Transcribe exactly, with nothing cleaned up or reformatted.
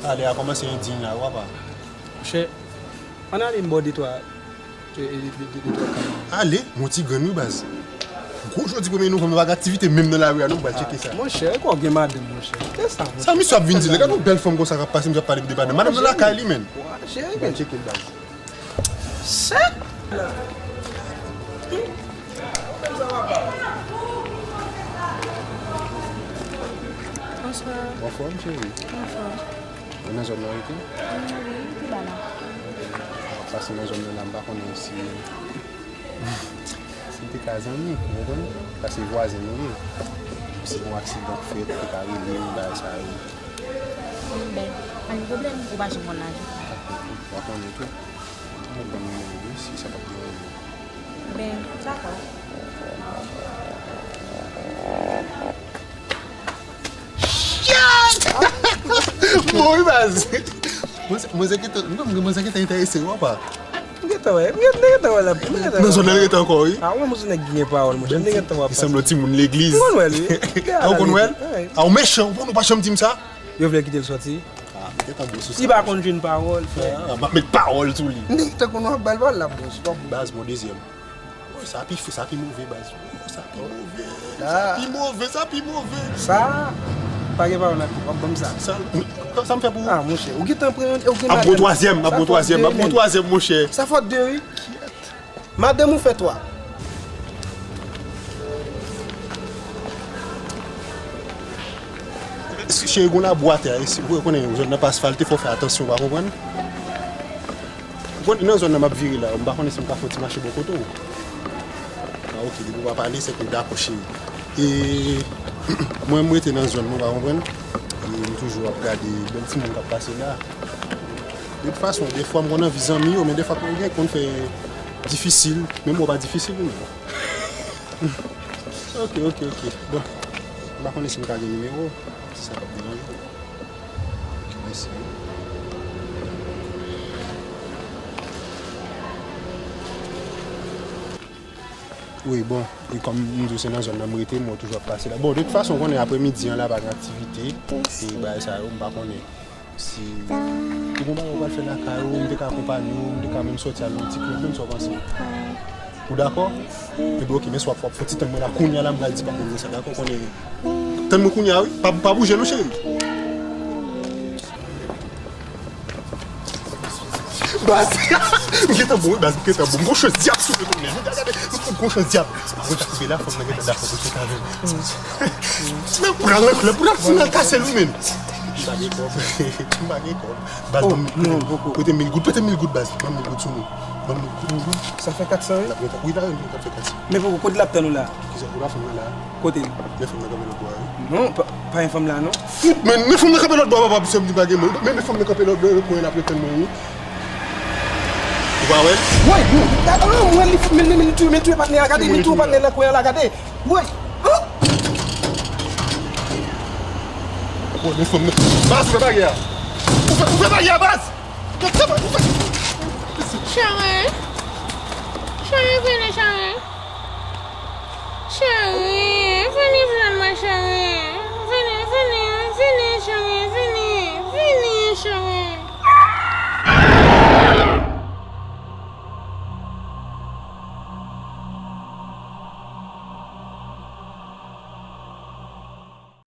Ale a kòmanse endiy la, w apa. Monchè, ann ale m ba w de twa, de, de, de, de twa kay. Ale, yon ti grenn wi baz. Gwo jodi premye novanm, nou pa gen aktivite menm nan lari a non, m pral tcheke sa. Monchè, e kwa w gen madanm, monchè. Kite sa, monchè. Sa misye ap vin di la, gade yon bèl fanm konsa k ap pase, misye ap pale m de madanm. Madanm nan lakay li menm. M pral tcheke l baz. Sè! Bonswa. Ou anfòm, cheri? Anfòm. Ou nan zòn nan rete? Wi, pi ba la. M ap pase nan zòn nan la, m pa konnen si, si n te ka zanmi, ou konprann? Paske vwazen nou ye. Si yon aksidan k fèt, ou te ka rele m, bagay sa yo. Bon, ben, pa gen pwoblèm, ou pa janm konn lajan. Dakò, ou pa konnen tou. Mwen ban m nimewo wi, si sa p ap deranje w. Ben, dakò. Bon, wi, baz. Mwen, mwen, mwen gentan, mwen, mwen gentan enterese, w apa. M gentan wè, m gentan, m gentan wè la, m gentan wè. Nan zòn nan, l rete ankò, wi. A, ou menm, ou se nèg ki gen pawòl, monchè, m te gentan wè ap pase. Li sanble yon timoun legliz. Ou konn wè l, wi. A, ou konn wè l? A, ou mechan, ou pa janm di m sa. Yo vle kite l sòti. Ah, m gentan bon sou sa. Li pa konn jwenn pawòl, frè. Ah, m ap met pawòl sou li. Nèg tankou nou ap ba l pawòl, l ap bon sou. Baz, bon dezyèm. Oh, sa pi, sa pi move, baz. Oh, sa pi move. Sa pi move, sa pi move. Sa, pa gen pawòl nan pi, w ap ban m sa. Sa, sa m fè pou ou? Ah, monchè, ou gentan pran, ou gen madanm. Ap gon twazyèm, ap gon twazyèm, ap gon twazyèm, monchè. Sa fòt de, wi. Madanm ou fè twa. Cheri, gon labou atè a, ou konnen zòn nan pa asfalte, fò w fè atansyon, ou pa konprann? Ou konn, nan zòn nan m ap vire la, m pa konnen si m ka fè yon ti mache bò kote w. Ah, ok, depi w pa pale, se ke dakò, cheri. E mwen, m rete nan zòn nan, ou pa konprann? E m toujou ap gade bèl timoun k ap pase la. De tout fason, defwa m konn anvi zanmi yo, men defwa pou gen konn fè difisil. Men mwen pa difisil, non. Ok, ok, ok. Bon, m pa konnen si m ka gen nimewo w, si sa p ap deranje w. Ok, mèsi. Wi, bon, e kòm m di w se nan zòn nan m rete, mwen toujou ap pase la. Bon, de tout fason, w konnen aprè midi an la pa gen aktivite, e bagay sa yo, m pa konnen. Si ou gon bagay ou pral fè lakay ou, m te ka akonpanye w, m te ka menm sòti al nan yon ti klèb, menm sa w panse. Ou dakò? Ebyen, ok, men si w ap, w ap fè ti tann mwen la, kounye a la, m pral di pa moun nan sa, dakò? Konnen, tann mwen kounye a, wi. Pa, pa bouje non, cheri. Baz, m gentan bon, wi, baz, m gentan bon. M gon chans dyab sou mwen kounye a. Gade, gade, m fout gon chans dyab. Mwen ta koupe la, fanm nan gentan dakò pou sot avè m. Men pran l nan klèb, pran l nan kase l, wi, menn. M pa gen kòb. M pa gen kòb. Baz, ban m, prete mil goud, prete mil goud, baz. Ban m mil goud sou mwen. Ban m mil goud. Sa fè kat san, wi? L ap gentan, wi, la, l ap fè kat san. Men poko, kote l ap tann ou la? Kisa, ou la fanm nan la? Kote l? Men fanm nan kanpe lòt bò a, wi. Non, pa, pa gen fanm la, non. Fout, men, men fanm nan kanpe lòt bò a, papa, sè m di pa gen mwen. Men, men fanm nan kanpe lòt, lòt bò a, l ap tann mwen, wi. Ou pa wè l? Woy, non, gade, non, mwen, li fout, men, men, men, li touye, men, li touye patnè a, gade, men, li touye patnè nan kwen an la, gade. Woy! Woy, men fanm nan. Baz, ou fè bagay a. Ou fè, ou fè bagay a, baz! Cheri. Cheri, vini, cheri. Cheri, vini jwenn mwen, cheri.